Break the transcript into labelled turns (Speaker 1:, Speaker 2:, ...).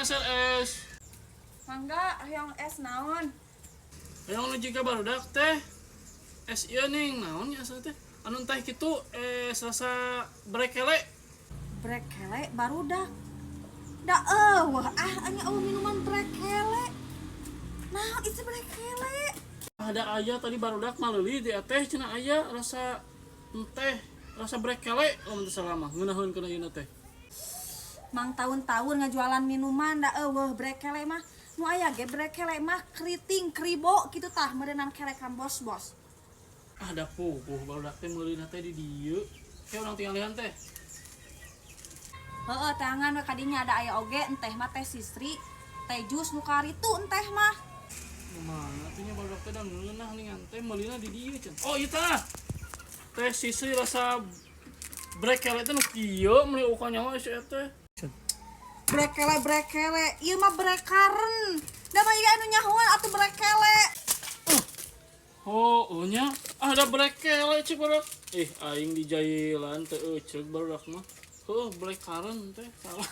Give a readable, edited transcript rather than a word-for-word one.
Speaker 1: meser es.
Speaker 2: Mangga, hoyong es naon?
Speaker 1: Hoyong nu jiga barudak teh. Es ieu ning naon nya asa teh? Anu teh kitu es rasa brekele.
Speaker 2: Brekele barudak. Da euweuh ah, anya euweuh minuman brekele. Naon itu brekele?
Speaker 1: Ada aya tadi barudak maleuli di teh cenah aya rasa teh rasa brekele lamun teu salah mah ngeunaheun kana ieu teh.
Speaker 2: Mang tahun-tahun ngajualan minuman da euweuh brekele mah. Nu aya ge brekele mah keriting kribo kitu tah meureunan kelekan bos-bos.
Speaker 1: Ah, da puguh barudak teh meulina teh di dieu. Kayak urang tinggalian teh.
Speaker 2: Heeh, tangan we kadinya ada aya oge enteh mah teh sisri, teh jus nu karitu enteh mah.
Speaker 1: Nu mana tuh nya barudak teh da ngeunah ningan teh meulina di dieu cenah. Oh, ieu tah. Teh sisri rasa brekele teh nu kieu meuli ukan nyawa si eta teh.
Speaker 2: Brekele brekele, ieu mah brekaren. Da mah ieu anu nyahoan atuh brekele.
Speaker 1: Oh, oh nya ada brekele cik barudak. Eh, aing dijailan teu euceuk barudak mah. Heuh, blackcurrant teh salah.